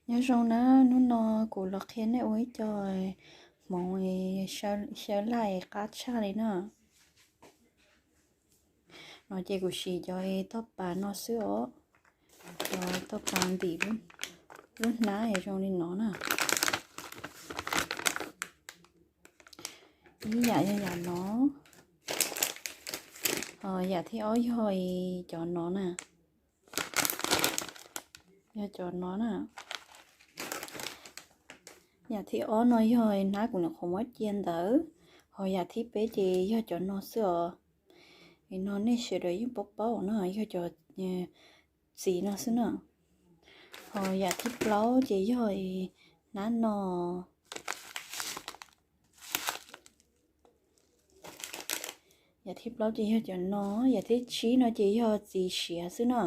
Nyob zoo na, hnub no kuv los qhia nej ua ib co hmoov xyaw laj qab tshaj li na. No ces kuv siv cov toj pas no xwb os. Cov toj pas ntim lub hnab zoo li no na. Ib yam yog yam no. Ho yam thib ob yog cov no na. Yog cov no na. Yam thib ob no yog hnab kuv nyuam qhuav muab cia ntawd. Ho yam thib peb ces yog cov no xwb os. No nej sawv daws yeej paub paub no yog cov txiv no xwb na. Ho yam thib plaub ces yog hnab no. Yam thib plaub ces yog cov no. Yam thib tsib no ces yog txiv siav xwb na.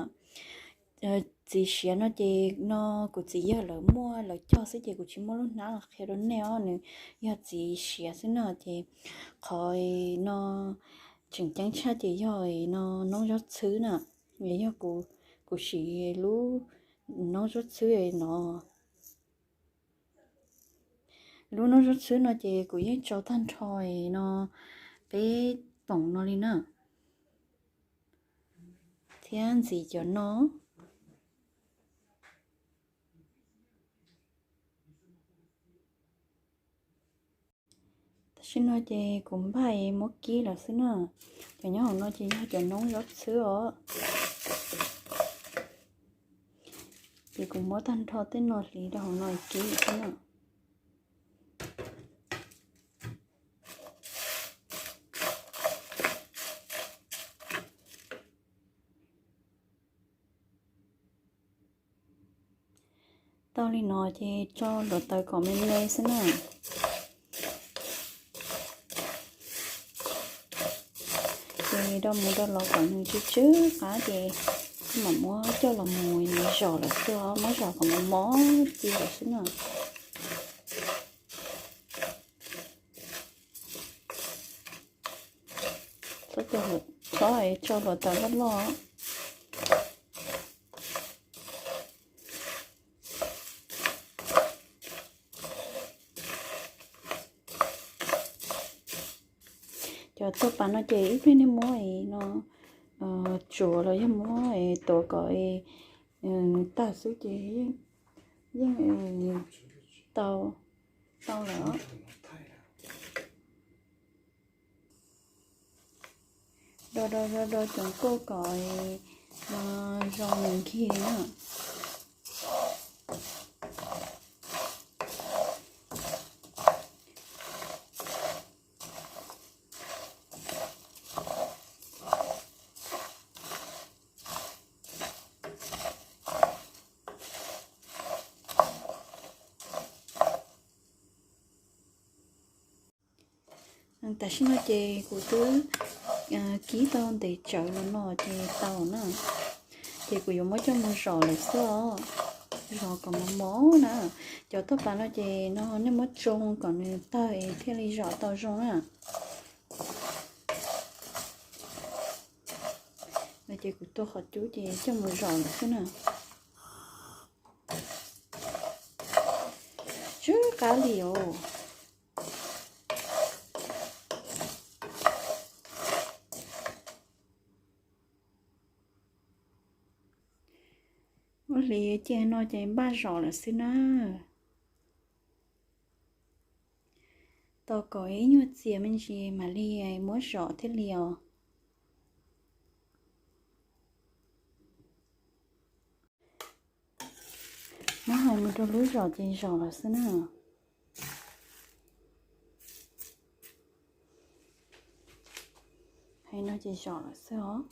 Txiv siav no ces no kuv txiv yawg lawv muaj lawv cog xwb ces kuv tsis muaj lub hnab los qhia rau nej os, nws yog txiv siav xwb na. Ces qhov no tseem ceeb tshaj ces yog no noob zaub txhwb na. Yog kuv, kuv siv lub noob zaub txhwb no. Lub noob zaub txhwb no ces kuv yeej tsau tag nrho no peb poom no li na. Thiab ntxiv cov no. Tam sim no ces kuv npaj muab kib lawm xwb na. Cov nyob hauv no ces yog cov noob zaub txhwb os. Ces kuv muab tag nrho tej no hliv rau hauv no kib xwb na. Tau li no ces tso hluav taws kom me me xwb na. Ces do mus do los kom nws tsw tsw qab ces mam muab coj los mus zom lawm xwb, muab zom kom mos mos ci lawm xwb na. Txhob tso hluav taws loj loj. Cov toj pas no ces ib pliag nej muab no tsuav los yog muab tuav kom nws tawg xwb ces yeej tau, tau lawm. Do do do do cov nkauj kom no zoo nkig na. Tam sim no ces kuv twb kib tau ntev tsawv los no ces tau na. Ces kuv yuav muab coj mus zom lawm xwb os. Zom kom mos mos na. Cov toj pas no ces no nej muab tsoo kom nws tawg es thiaj li zom tau zoo na. No ces kuv tua qhov cub ces coj mus zom lawm xwb na. Tsw qab li os. Muab hliv cia no ces npaj zom lawm xwb na. Tos kom ib nyuag txias me ntsis mam li muab zom thiaj li os. Muab hais mus rau lub zom ces zom lawm xwb na. Hais no ces zom lawm xwb os.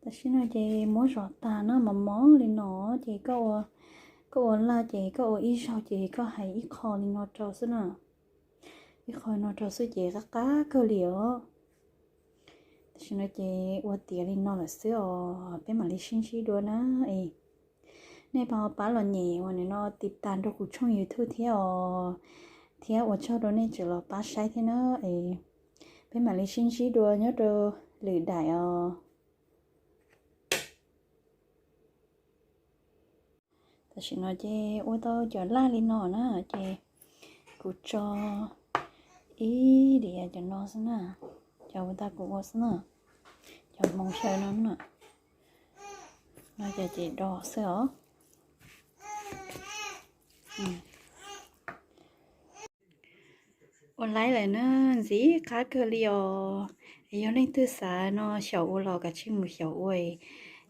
Tam sim no ces muab zom tag na, mos mos li no ces koj ua laj ces koj ua ib zaug ces koj hais ib qho li no rau xwb na. Ib qho no rau xwb ces qab qab kawg li os. Tam sim no ces ua tiav li no lawm xwb os, peb mam li sib ntsib dua na. Es nej pab los nyem uas nim no tiv tas nrog kuv tshooj YouTube thiab os, thiab ua tsaug rau nej tseem los pab saib thiab na. Es peb mam li sib ntsib dua nyob rau lwm daim os. Tam sim no ces ua tau cov laj li no na, ces kuv tso ib diav cov no xwb na, cov uas tag kuv ua xwb na, cov hmoov xyaw no na, no ces ces do xwb os. Ua laib lawm na, ntxim qab kawg li os. Yog leej twg xav no xyaum ua los kav tsij mus xyaum ua,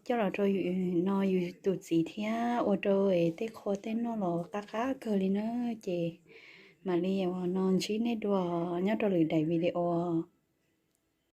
coj los rau yus no yus tus txiv thiab ua rau tej qhua tej noj los qab qab kawg li na. Ces mam li no ntsib nej dua nyob rau lwm daim video.